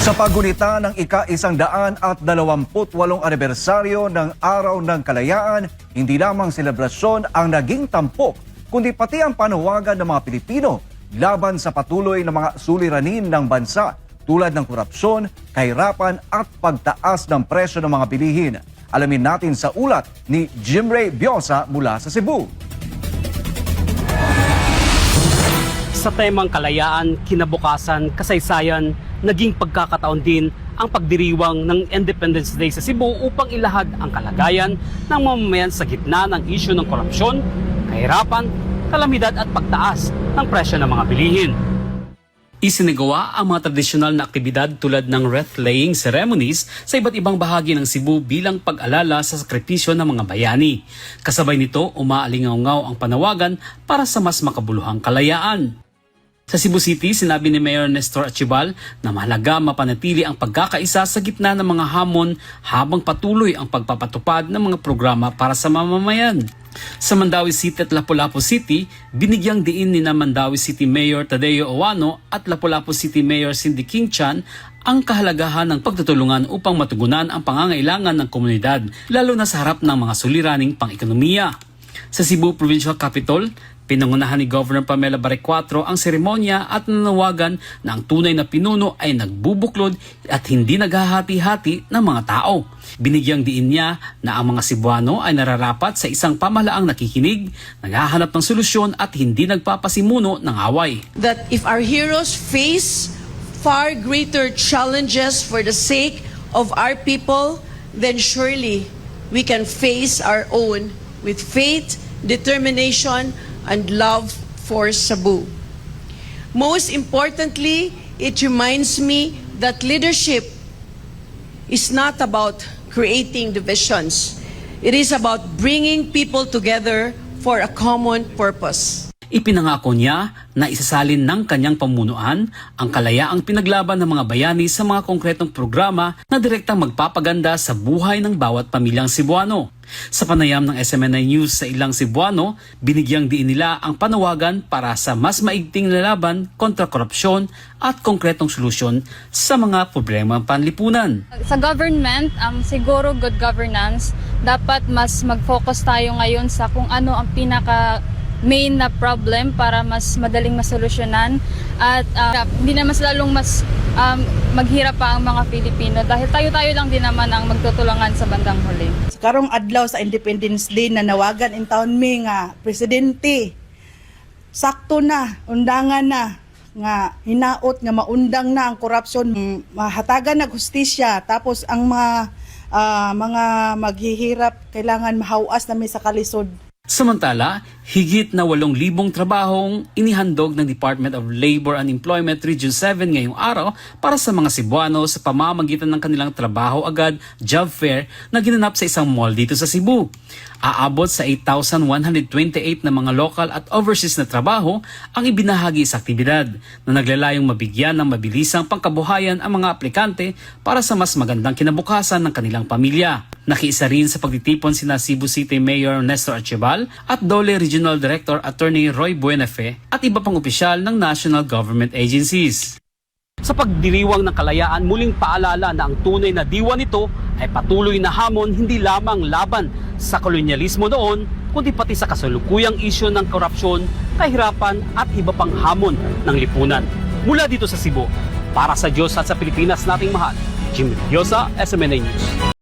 Sa paggunita ng ika-128 anibersaryo ng Araw ng Kalayaan, hindi lamang selebrasyon ang naging tampok, kundi pati ang panawagan ng mga Pilipino laban sa patuloy na mga suliranin ng bansa tulad ng korupsyon, kahirapan at pagtaas ng presyo ng mga bilihin. Alamin natin sa ulat ni Jimray Biosa mula sa Cebu. Sa temang kalayaan, kinabukasan, kasaysayan, naging pagkakataon din ang pagdiriwang ng Independence Day sa Cebu upang ilahad ang kalagayan ng mamamayan sa gitna ng isyu ng korupsyon, kahirapan, kalamidad at pagtaas ng presyo ng mga bilihin. Isinagawa ang mga tradisyonal na aktibidad tulad ng wreath-laying ceremonies sa iba't ibang bahagi ng Cebu bilang pag-alala sa sakripisyo ng mga bayani. Kasabay nito, umaalingaw-ngaw ang panawagan para sa mas makabuluhang kalayaan. Sa Cebu City, sinabi ni Mayor Nestor Achibal na mahalaga mapanatili ang pagkakaisa sa gitna ng mga hamon habang patuloy ang pagpapatupad ng mga programa para sa mamamayan. Sa Mandawi City at Lapu-Lapu City, binigyang diin ni Mandawi City Mayor Tadeo Owano at Lapu-Lapu City Mayor Cindy King-Chan ang kahalagahan ng pagtutulungan upang matugunan ang pangangailangan ng komunidad, lalo na sa harap ng mga suliraning pang-ekonomiya. Sa Cebu Provincial Capitol, pinangunahan ni Governor Pamela Barrecuatro ang seremonya at nanawagan na ang tunay na pinuno ay nagbubuklod at hindi naghahati-hati ng mga tao. Binigyang diin niya na ang mga Cebuano ay nararapat sa isang pamahalaang nakikinig, naghahanap ng solusyon at hindi nagpapasimuno ng away. That if our heroes face far greater challenges for the sake of our people, then surely we can face our own with faith, determination, and love for Cebu. Most importantly, it reminds me that leadership is not about creating divisions. It is about bringing people together for a common purpose. Ipinangako niya na isasalin ng kanyang pamunuan ang kalayaang pinaglaban ng mga bayani sa mga konkretong programa na direktang magpapaganda sa buhay ng bawat pamilyang Cebuano. Sa panayam ng SMNI News sa ilang Cebuano, binigyang diin nila ang panawagan para sa mas maigting na laban kontra korupsyon at konkretong solusyon sa mga problema panlipunan. Sa government, siguro good governance, dapat mas mag-focus tayo ngayon sa kung ano ang main na problem para mas madaling masolusyonan at hindi na mas lalong maghirap pa ang mga Pilipino dahil tayo-tayo lang din naman ang magtutulungan sa bandang huli. Karong adlaw sa Independence Day na nawagan in taon mi nga presidente sakto na undangan na nga hinaot nga maundang na ang korupsyon, mahatagan na hustisya, tapos ang mga maghihirap kailangan mahawas na may sa kalisod. Samantala, higit na 8,000 trabahong inihandog ng Department of Labor and Employment Region 7 ngayong araw para sa mga Cebuano sa pamamagitan ng kanilang trabaho agad job fair na ginanap sa isang mall dito sa Cebu. Aabot sa 8,128 na mga local at overseas na trabaho ang ibinahagi sa aktibidad na naglalayong mabigyan ng mabilisang pangkabuhayan ang mga aplikante para sa mas magandang kinabukasan ng kanilang pamilya. Nakiisa rin sa pagtitipon sina Cebu City Mayor Nestor Achibal at Dole Regional Director Attorney Roy Buenafe at iba pang opisyal ng national government agencies. Sa pagdiriwang ng kalayaan, muling paalala na ang tunay na diwa nito ay patuloy na hamon hindi lamang laban sa kolonyalismo noon, kundi pati sa kasalukuyang isyu ng korupsyon, kahirapan at iba pang hamon ng lipunan. Mula dito sa Cebu, para sa Diyos at sa Pilipinas nating mahal, Jimmy Diosa, SMNA News.